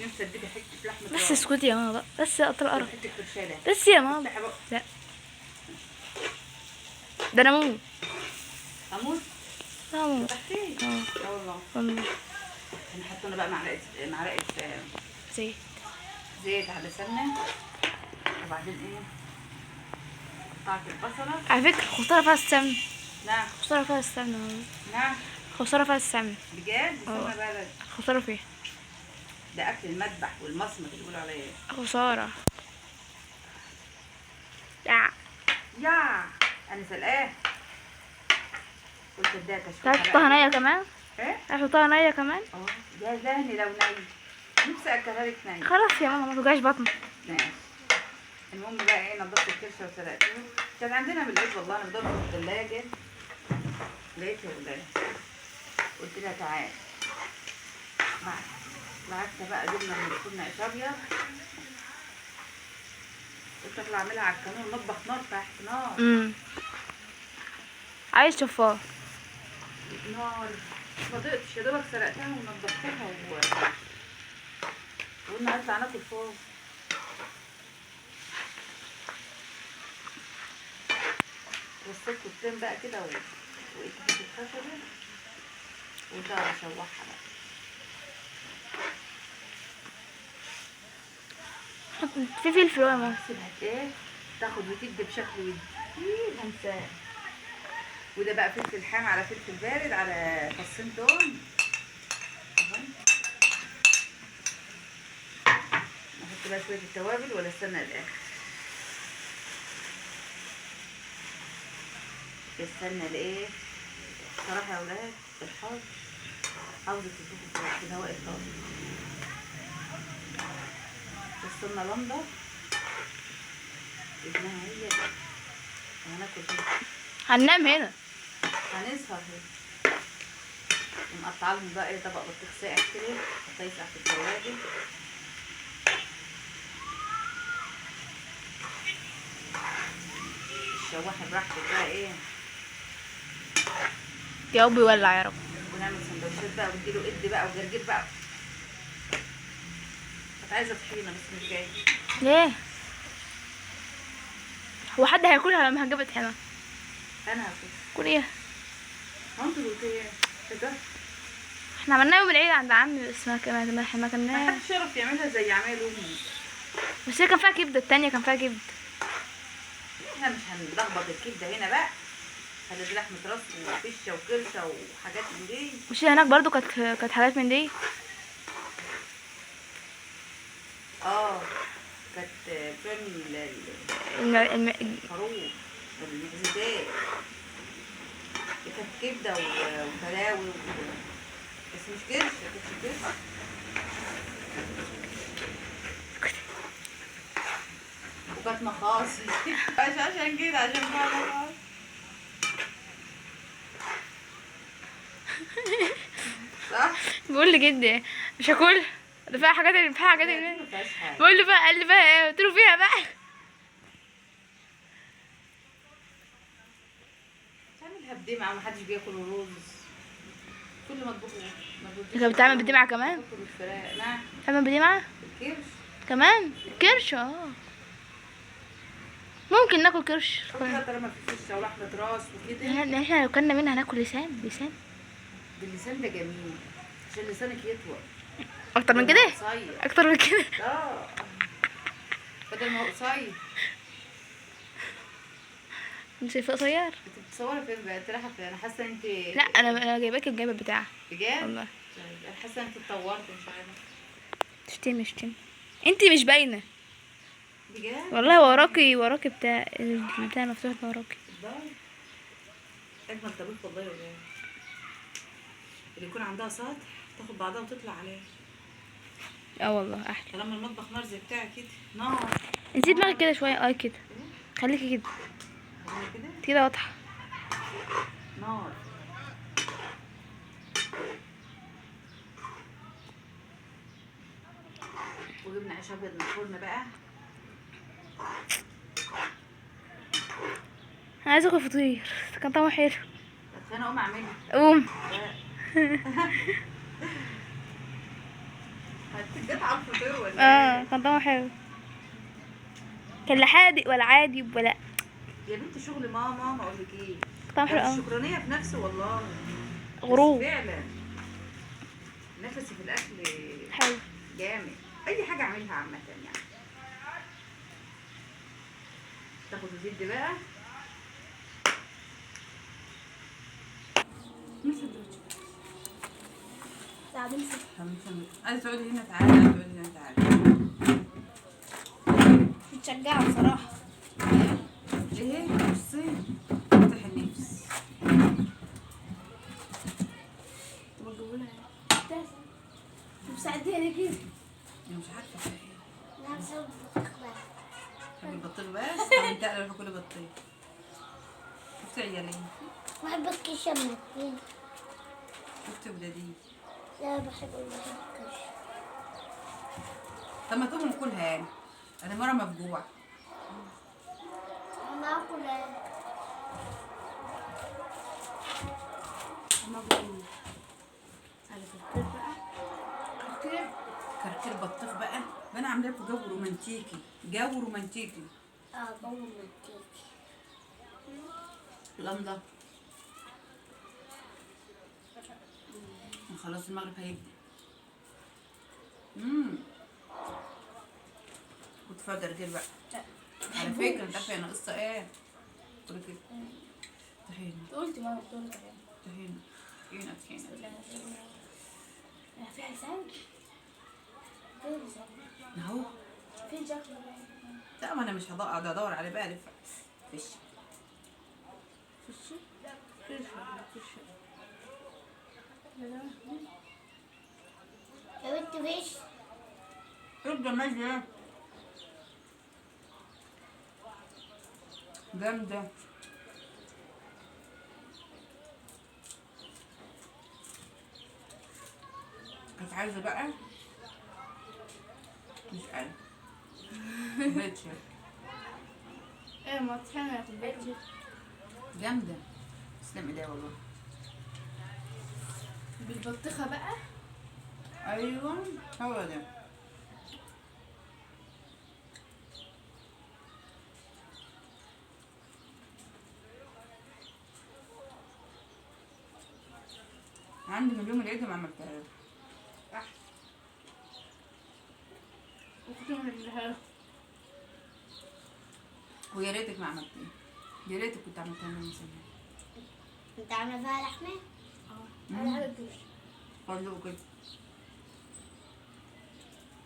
نفسي اديك حتة لحمه. بس اسكتي يا ماما بقى، بس اقطع القرف. حتة كرشاله بس يا ماما. لا ده انا اموت. اموت؟ لا اموت. اه والله والله. احنا حطينا بقى معلقه زيت، زيت على سمنه، وبعدين ايه قطعت البصله. على فكرة خسارة فيها السمن. نعم خسارة فيها السمنة. نعم خسارة فيها السمنة بجد. سمنه بلد خسارة فيها. ده اكل المذبح والمصمت اللي بيقولوا عليه خسارة. يا يا انا سلقاه. قلت اديها تشويحه. هتحطها نيه كمان؟ ايه هتحطها نيه كمان؟ اه يا لهني لو نيه نفسي اكلها لك نيه. خلاص يا ماما ما توجعش بطنك. ماشي. المهم بقى ايه، نضفت الكرشه وسلقتها. كانت عندنا من العيد والله، انا بدور في الثلاجة لقيتها ولا قلت لها تعالي. بعت بقى جبنا من الفرن عيش ابيض، قلت اطلع اعملها على الكانون، نطبخ نار تحت نار. عايز شفاط نار. ما دقتش يا دوبك سلقتها ونضفتها وقلنا هنطلع ناكل فوق. رصيت كوبتين بقى كده وقيت حتة خشبه وقلت اشوحها بقى. في فلفل يا ماما. سيبها ايه تاخد وتدي بشكل ودي. هنساه. وده بقى فلفل حام على فلفل بارد على فصين توم. اهو نحط بقى شوية التوابل ولا استنى للاخر؟ استنى لايه؟ بصراحة يا اولاد الحار عاوزه تطبخوا في الهواء الطازج. وصلنا لمبة جبناها هي وهناكل هنا. هننام هنا، هنسهر هنا. ونقطع لهم بقى ايه طبق بطيخ ساقع كده حتى يسقع في الثلاجة. الشواحه براحتك بقى ايه. يا رب يولع يا رب. ونعمل سندوتشات بقى ونديله قد بقى وجرجير بقى. كنت عايزه طحينه بس مش جاية. ليه؟ هو حد هياكلها لما هنجيب طحينه؟ انا هاكل. كل ايه؟ هو انتوا دوقتوا ايه؟ ده احنا عملناها يوم العيد عند عمي بس ما كناش. ما حدش يعرف يعملها زي عمايل امي. بس هي كان فيها كبده، التانية كان فيها كبده. احنا مش هنلخبط الكبده هنا بقى. خلي دي لحمه راس وفشه وكرشه وحاجات من دي. مش هناك برضو كانت حاجات من دي؟ اه كانت بتعمل الخروف المعزتات. كانت كبده وكلاوي بس مش كرش، ما كانتش كرش. وكانت مخاصي. عشان كده، عشان بقى مخاصي. صح؟ بقول لجدي مش هاكل ده، فيها حاجات اللي فيها حاجات اللي بقول له بقى، قال لي بقى ايه؟ قلت له فيها بقى. تعملها بدمعه، ما حدش بياكل رز. كل ما اطبخه انت بتعمل بدمعه كمان؟ نعم بتعمل بدمعه؟ الكرش كمان؟ كرش اه ممكن ناكل كرش. طالما في فشه ولحمه راس وكده. احنا لو كلنا منها هناكل لسان. لسان اللسان ده جميل عشان لسانك يطول اكتر من كده، اكتر من كده. اه بدل ما هو قصير. انت شايفاه قصير؟ انت بتصوري فين بقى؟ انت رايحة فين؟ انا حاسه انت. لا انا جايباك الجايبه بتاعها بجد والله. انا حاسه انت اتطورت مش عارفه. اشتمي اشتمي انت مش باينة بجد والله. وراكي وراكي بتاع البتاع مفتوح وراكي. اجمل طبيخ والله يا ولاد، اللي يكون عندها سطح تاخد بعضها وتطلع عليه. اه والله احلى. طالما المطبخ نار زي بتاعي كده نار. انزلي دماغك كده شوية. اه كده خليكي كده كده واضحة نار. وجبنا عيش ابيض من الفرن بقى. انا عايزه اكل فطير كان طعمه حلو. طب انا اقوم اعمله. قوم. جت على الفطير ولا اه كان طعمه حلو. كان لا حادق ولا عادي ولا يا بنتي شغل ماما، ما اقول لك ايه، طعمه حلو قوي. الشكرانيه في نفسه والله غروب فعلا. نفسي في الاكل حلو جامد، اي حاجة اعملها عامة يعني. تاخد وتدي بقى. عايزه تقعدي هنا تعالي، عايزه تقعدي هنا تعالي. متشجعه بصراحة. ايه بصي افتح النفس. طب اجيبه لها مساعديني كده. انا مش عارفه ايه. لا بس البطيخ بس. بحب البطيخ بس. طب انت انا بحب كل بطيخ. شفت عيالي؟ بحب الكيشة من شفت ولادي؟ لا بحب الكيشة. طب ما تقوم ناكلها يعني. انا مرة مفجوعه. انا اكل على كركر بقى. كركر كركر بطيخ بقى. ده انا عامله لكم جو رومانتيكي، جو رومانتيكي. اه جو رومانتيكي. لندا خلاص المغرب هيبدأ. كنت فيها جرجير بقى. على فكرة انت عارفة انا قصة ايه؟ قلت كده طحينة. قلت ماما بتقول طحينة. طحينة طحينة طحينة. فيها سمك؟ فين سمك؟ اهو. فين شكله؟ لا ما انا مش هقعد ادور على بقى الف. فيش. فيش؟ فيش فيش. يا بنت فيش. ايه الجمال ده؟ جامدة. كنت عايزة بقى مش عارفة بيتشر. ايه ما طحينة يا كوباية. جامدة. تسلم ايديها والله. بالبطيخة بقى. ايوه هو ده. عندي من يوم العيد ما عملتهاش. احسن. وكنت ما ويا ريتك ما عملتيها، يا ريتك كنت عملتها من زمان. انت عامله فيها لحمه؟ اه انا بحب الكرش. خلوه كده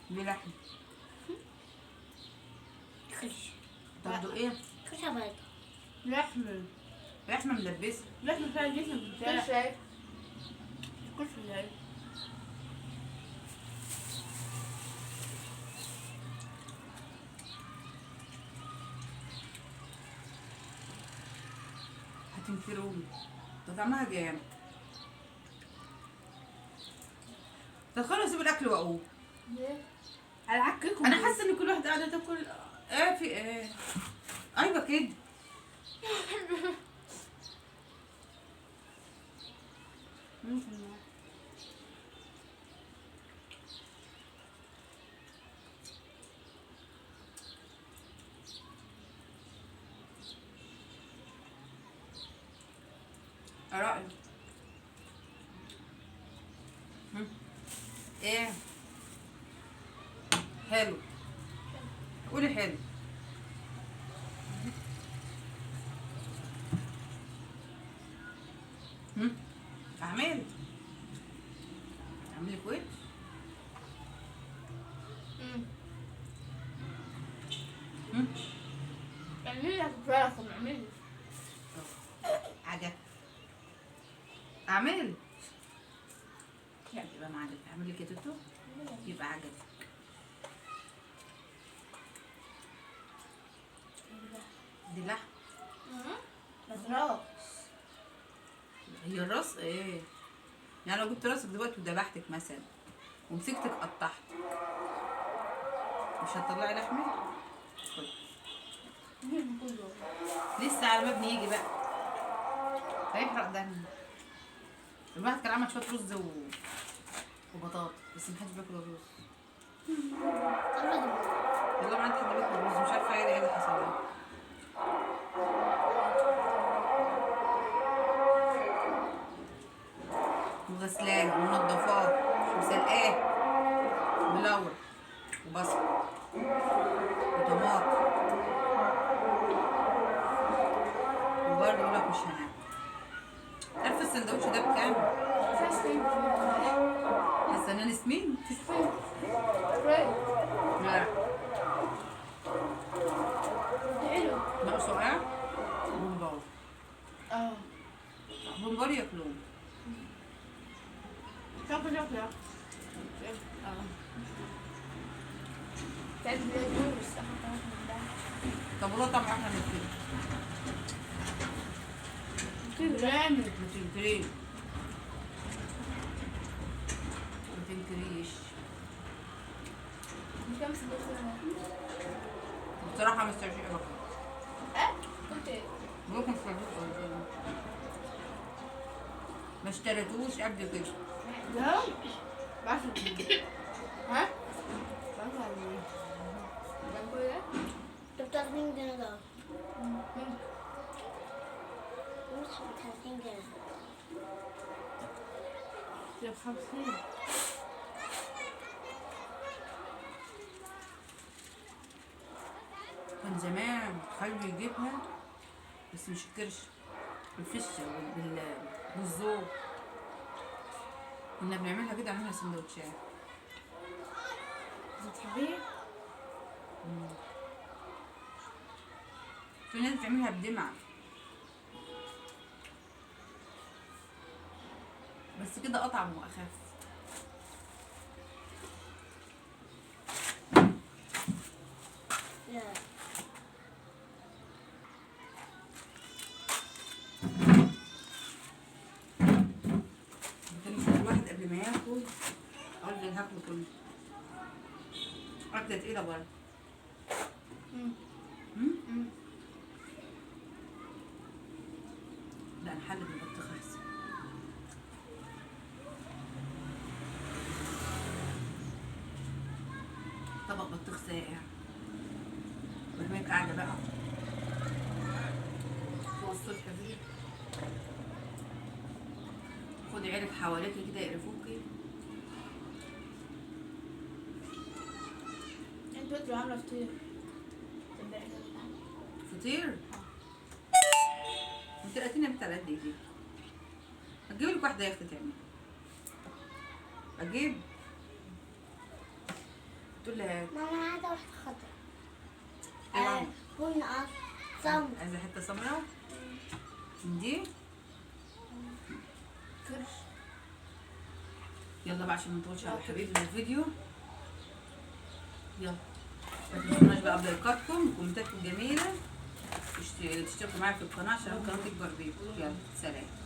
بلحمه. كرش. طب دوق ايه؟ كرشه بيضة. لحمه. لحمه ملبسه. لحمه فيها جسم بتاع. كرشه. كرشه. هتنفروني. ده طعمها جامد. طب خلاص سيب الاكل واقوم. ليه؟ على عككم. انا حاسه ان كل واحدة قاعدة تاكل. ايه في ايه؟ ايوه كده. رأيك ايه؟ حلو. قولي حلو. اعمل اعملي كويس. اعملي لك فراخ اعملي عجب. اعمل لا يبقى ما عجب. اعمل لك يا توتو يبقى عجب. دي لحم. بس راس. هي الراس ايه؟ يعني لو جبت راسك دلوقتي وذبحتك مثلا ومسكتك قطعتك مش هتطلعي لحمه؟ لسه على ما ابني يجي بقى هيحرق دمي. الواحد كان عمل شوية رز وبطاطا بس محدش بياكل الرز. والله ما عندي حد بياكل رز، مش عارفه ايه اللي حصل لها. وغسلاه ومنضفاه وسلقاه بلور وبصل وطماطم، وبرضه يقول لك مش هناكل. عارفه السندوتش ده بكام؟ حاسه ان انا سمين؟ لا حلو. ناقصه ايه؟ بومبار. بومبار ياكلوه. شوف شوف يا. طب والله طعمه احلى من كده. جامد. ما تنكريش، ما تنكريش. بصراحة ما استرجعش أبدا. قلت ايه؟ ممكن اشتريتوش قبل كده. ما اشتريتوش قبل كده. لا بعرف. ها؟ بعرف. ده ده ب 30 جنيه ده. مش ب 30 جنيه. ده ب 50. كان زمان خالي يجيبها بس مش الكرش، بالفشه بالزور. كنا بنعملها كده، عملنا سندوتشات. بتحبيه؟ في ناس بتعملها بدمعة بس كده أطعم وأخف. لا الواحد قبل ما ياكل اقول ده هاكله كله. أكلة تقيلة برضه. لا نحلل البطيخ أحسن. طبق بطيخ ساقع ورميك قاعدة بقى فوق السطح فيه. خدي عيلك حواليكي كده يقرفوكي. انت قلت عاملة فطير. فطير؟ انت لقيتيني بنت على قد ايدي. هتجيب لك واحدة يا اختي تعمل. اجيب؟ تقول لها ماما انا عايزة واحدة خضرا. بن سمرا. عايزة حتة سمرا؟ من دي؟ كرش. يلا بقى عشان ما نطولش على حبايبنا الفيديو. يلا ما تنسوناش بقى بلايكاتكم وكومنتاتكم الجميلة، تشتركوا معايا في القناة عشان القناة تكبر بيكم. يلا سلام.